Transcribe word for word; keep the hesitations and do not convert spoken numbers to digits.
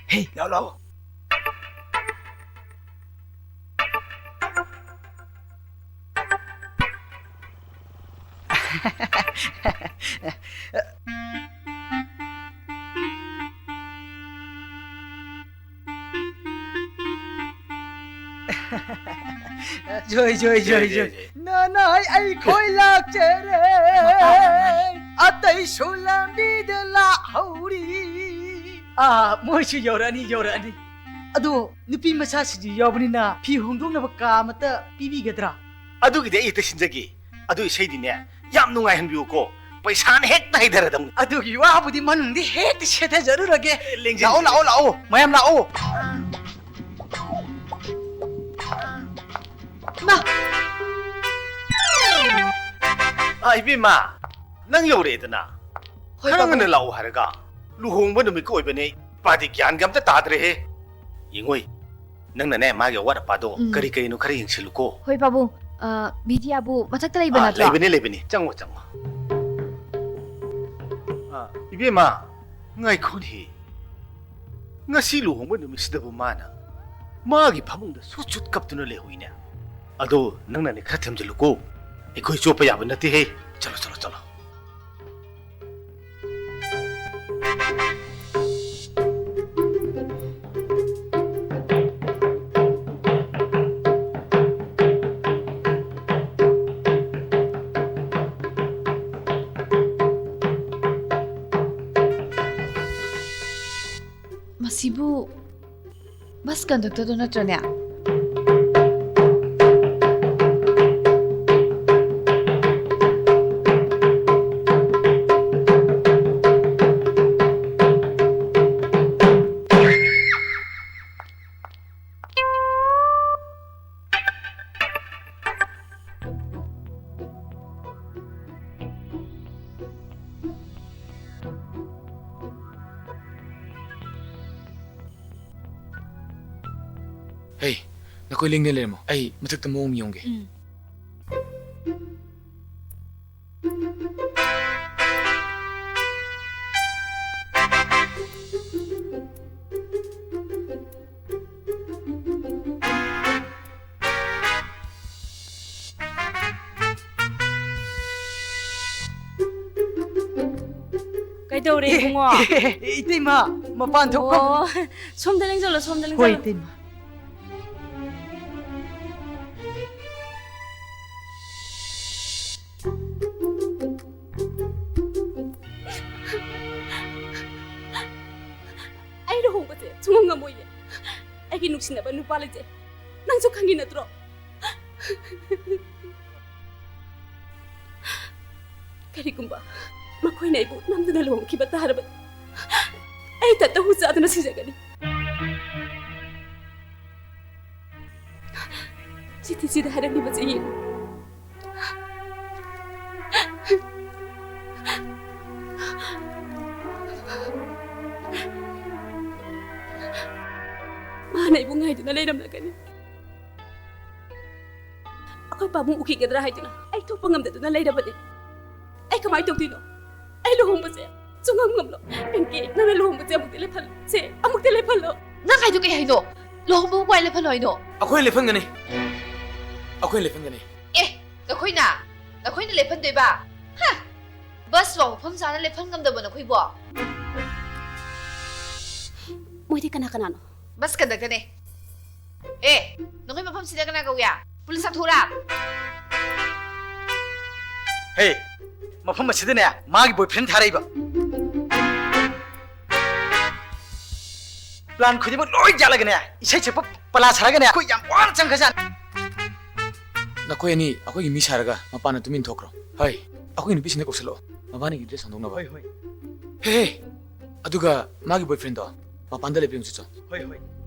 ꯍꯦ, ꯂꯥꯛꯑꯣ, ꯂꯥꯛꯑꯣ꯫ ꯖꯣꯏ, ꯖꯣꯏ, ꯖꯣꯏ, ꯖꯣꯏ, ꯖꯣꯏ, ꯖꯣꯏ꯫ ꯖꯣꯏ꯫ ꯅꯅꯥꯏ ꯑꯩꯈꯣꯏ ꯂꯥꯛꯆꯔꯦ, ꯑꯇꯩꯁꯨ ꯂꯝꯕꯤꯗ ꯂꯥꯛꯍꯧꯔꯤ꯫ ꯑꯥ, ꯃꯣꯏꯁꯨ ꯌꯧꯔꯛꯑꯅꯤ, ꯌꯧꯔꯛꯑꯅꯤ꯫ ꯑꯗꯣ ꯅꯨꯄꯤ ꯃꯆꯥꯁꯤꯡꯁꯨ ꯌꯥꯎꯕꯅꯤꯅ ꯐꯤ ꯍꯣꯡꯗꯣꯛꯅꯕ ꯀꯥ ꯑꯃꯠꯇ ꯄꯤꯕꯤꯒꯗ꯭ꯔꯥ? ꯑꯗꯨꯒꯤꯗꯤ ꯑꯩ ꯍꯦꯛꯇ ꯁꯤꯟꯖꯒꯦ꯫ ꯑꯗꯨ ꯏꯁꯩꯗꯤꯅꯦ, ꯌꯥꯝ ꯅꯨꯡꯉꯥꯏꯍꯟꯕꯤꯌꯨꯀꯣ꯫ ꯄꯩꯁꯥꯅ ꯍꯦꯛꯇ ꯍꯩꯊꯔꯗꯧꯅꯤ꯫ ꯑꯗꯨꯒꯤ ꯋꯥꯕꯨꯗꯤ ꯃꯅꯨꯡꯗ ꯍꯦꯛꯇ ꯁꯦꯠꯊꯖꯔꯨꯔꯒꯦ꯫ ꯂꯦꯡꯖꯟ-, ꯂꯥꯛꯑꯣ, ꯂꯥꯛꯑꯣ, ꯂꯥꯛꯑꯣ, ꯃꯌꯥꯝ ꯂꯥꯛꯑꯣ꯫ ꯃꯥ! ꯑꯥ, ꯏꯕꯦꯝꯃ, ꯅꯪ ꯌꯧꯔꯛꯑꯦꯗꯅ꯫ ꯍꯣꯏ, ꯈꯔ ꯄꯥꯕꯨꯡ꯫ ꯉꯟꯅ ꯂꯥꯛꯑꯣ ꯍꯥꯏꯔꯒ꯫ ꯂꯨꯍꯣꯡꯕ ꯅꯨꯃꯤꯠꯀ ꯑꯣꯏꯕꯅꯦ, ꯏꯄꯥꯗꯤ ꯒ꯭ꯌꯥꯟꯒ ꯑꯝꯇ ꯇꯥꯗ꯭ꯔꯦꯍꯦ꯫ ꯌꯦꯡꯉꯣꯏ, ꯅꯪꯅꯅꯦ ꯃꯥꯒꯤ ꯑꯋꯥꯠ ꯑꯄꯥꯗꯣ ꯎꯝ꯫ ꯀꯔꯤ ꯀꯔꯤꯅꯣ ꯈꯔ ꯌꯦꯡꯁꯤꯜꯂꯨꯀꯣ꯫ ꯍꯣꯏ ꯄꯥꯕꯨꯡ, ꯑ, ꯕꯤꯗ꯭ꯌꯥꯕꯨ ꯃꯊꯛꯇ ꯂꯩꯕ ꯑꯥ, ꯅꯠꯇ꯭ꯔꯣ? ꯂꯩꯕꯅꯦ, ꯂꯩꯕꯅꯦ꯫ ꯆꯪꯉꯣ, ꯆꯪꯉꯣ꯫ ꯑꯥ, ꯏꯕꯦꯝꯃ, ꯉꯥꯏꯈꯣꯅꯦꯍꯦ꯫ ꯉꯁꯤ ꯂꯨꯍꯣꯡꯕ ꯅꯨꯃꯤꯠꯁꯤꯗꯕꯨ ꯃꯥꯅ ꯃꯥꯒꯤ ꯐꯃꯨꯡꯗ ꯁꯨꯠ ꯁꯨꯠ ꯀꯞꯇꯨꯅ ꯂꯩꯍꯧꯏꯅꯦ꯫ ꯑꯗꯣ ꯅꯪꯅꯅꯦ ꯈꯔ ꯊꯦꯝꯖꯤꯜꯂꯨꯀꯣ꯫ ꯑꯩꯈꯣꯏ ꯆꯣꯞꯄ ꯌꯥꯕ ꯅꯠꯇꯦꯍꯦ꯫ ꯆꯠꯂꯣ, ꯆꯠꯂꯣ, ꯆꯠꯂꯣ꯫ ꯃꯁꯤꯕꯨ ꯕꯁ ꯀꯟꯗꯛꯇꯔꯗꯨ ꯅꯠꯇ꯭ꯔꯅꯦ? ꯍꯩ, ꯅꯈꯣꯏ ꯂꯦꯡꯗꯅ ꯂꯩꯔꯝꯃꯣ꯫ ꯑꯩ ꯃꯊꯛꯇ ꯃꯑꯣꯡ ꯌꯦꯡꯉꯨꯒꯦ꯫ ꯎꯝ꯫ ꯄꯨꯔꯦ ꯏꯕꯨꯡꯉꯣ꯫ ꯑꯦ, ꯏꯇꯩꯃ, ꯃꯄꯥꯟ ꯊꯣꯛꯐꯝ꯫ ꯑꯣ, ꯁꯣꯝꯗ ꯂꯦꯡꯖꯜꯂꯣ, ꯁꯣꯝꯗ ꯍꯣꯏ, ꯂꯦꯡꯖꯜꯂꯣ꯫ ꯏꯇꯩꯃ꯫ ꯑꯩ ꯂꯨꯍꯣꯡꯕꯁꯦ ꯁꯨꯡꯉꯝ ꯉꯝꯃꯣꯏꯌꯦ꯫ ꯑꯩꯒꯤ ꯅꯨꯡꯁꯤꯅꯕ ꯅꯨꯄꯥ ꯂꯩꯖꯩ꯫ ꯅꯪꯁꯨ ꯈꯪꯉꯤ ꯅꯠꯇ꯭ꯔꯣ? ꯀꯔꯤꯒꯨꯝꯕ ꯃꯈꯣꯏꯅ ꯑꯩꯕꯨ ꯅꯝꯗꯨꯅ ꯂꯨꯍꯣꯡꯈꯤꯕ ꯇꯥꯔꯕꯗꯤ, ꯑꯩ ꯏꯊꯟꯇ ꯍꯨ ꯆꯥꯗꯨꯅ ꯁꯤꯖꯒꯅꯤ꯫ ꯆꯤꯊꯤꯁꯤꯗ ꯍꯥꯏꯔꯝꯂꯤꯕꯁꯤ ꯌꯦꯡꯉꯨ꯫ ꯃꯥꯅ ꯑꯩꯕꯨ ꯉꯥꯏꯗꯨꯅ ꯂꯩꯔꯝꯂꯒꯅꯤ꯫ ꯑꯩꯈꯣꯏ ꯄꯥꯕꯨꯡ ꯎꯈꯤꯒꯗ꯭ꯔꯥ ꯍꯥꯏꯗꯨꯅ ꯑꯩ ꯊꯣꯛꯄ ꯉꯝꯗꯗꯨꯅ ꯂꯩꯔꯕꯅꯤ꯫ ꯑꯩ ꯀꯃꯥꯏꯅ ꯇꯧꯗꯣꯏꯅꯣ? ꯑꯩ ꯂꯨꯍꯣꯡꯕꯁꯦ ꯁꯨꯡꯉꯝ ꯉꯝꯂꯣꯏ꯫ ꯄꯤꯡꯀꯤ, ꯅꯪꯅ ꯂꯨꯍꯣꯡꯕꯁꯦ ꯑꯃꯨꯛꯇꯤ ꯂꯦꯞꯍꯜꯂꯣ꯫ ꯁꯦ, ꯑꯃꯨꯛꯇꯤ ꯂꯦꯞꯍꯜꯂꯣ꯫ ꯅꯪ ꯍꯥꯏꯗꯣ ꯀꯩ ꯍꯥꯏꯅꯣ? ꯂꯨꯍꯣꯡꯕꯕꯨ ꯀꯃꯥꯏ ꯂꯦꯞꯍꯜꯂꯣ ꯍꯥꯏꯅꯣ? ꯑꯩꯈꯣꯏ ꯂꯦꯞꯍꯟꯒꯅꯤ꯫ ꯑꯩꯈꯣꯏ ꯂꯦꯞꯍꯟꯒꯅꯤ꯫ ꯑꯦ, ꯅꯈꯣꯏꯅ? ꯅꯈꯣꯏꯅ ꯂꯦꯞꯍꯟꯗꯣꯏꯕ? ꯍ! ꯕꯁ ꯐꯥꯎ ꯃꯐꯝ ꯆꯥꯅ ꯂꯦꯞꯍꯟ ꯉꯝꯗꯕ ꯅꯈꯣꯏꯕꯣ? ꯃꯣꯏꯗꯤ ꯀꯅꯥ ꯀꯅꯥꯅꯣ? ꯕꯁ ꯀꯟꯗꯛꯇꯔꯅꯦ꯫ ꯑꯦ, ꯅꯈꯣꯏ ꯃꯐꯝꯁꯤꯗ ꯀꯅꯥ ꯀꯧꯏ? ꯄꯨꯂꯤꯁ ꯂꯥꯛꯊꯣꯛꯎꯔꯥ? ꯍꯦ, ꯃꯐꯝ ꯑꯁꯤꯗꯅꯦ ꯃꯥꯒꯤ ꯕꯣꯏꯐ꯭ꯔꯦꯟ ꯊꯥꯔꯛꯏꯕ꯫ ꯄ꯭ꯂꯥꯟ ꯈꯨꯗꯤꯡꯃꯛ ꯂꯣꯏ ꯌꯥꯠꯂꯒꯅꯦ, ꯏꯁꯩ ꯁꯛꯄ ꯄꯂꯥ ꯁꯥꯔꯒꯅꯦ, ꯑꯩꯈꯣꯏ ꯌꯥꯝ ꯋꯥꯅ ꯆꯪꯈ꯭ꯔꯖꯥꯠꯅꯤ꯫ ꯅꯈꯣꯏ ꯑꯅꯤ ꯑꯩꯈꯣꯏꯒꯤ ꯃꯤ ꯁꯥꯔꯒ ꯃꯄꯥꯟꯗ ꯇꯨꯃꯤꯟ ꯊꯣꯛꯈ꯭ꯔꯣ꯫ ꯍꯣꯏ꯫ ꯑꯩꯈꯣꯏꯒꯤ ꯅꯨꯄꯤꯁꯤꯡꯗ ꯀꯧꯁꯜꯂꯛꯑꯣ, ꯃꯕꯥꯅꯤꯒꯤ ꯗ꯭ꯔꯦꯁ ꯍꯣꯡꯗꯣꯛꯅꯕ꯫ ꯍꯣꯏ, ꯍꯣꯏ꯫ ꯍꯦ, ꯍꯦ꯫ ꯑꯗꯨꯒ ꯃꯥꯒꯤ ꯕꯣꯏꯐ꯭ꯔꯦꯟꯗꯣ ꯃꯄꯥꯟꯗ ꯂꯦꯞꯄꯤꯌꯨ ꯆꯠꯆꯣ꯫ ꯍꯣꯏ, ꯍꯣꯏ꯫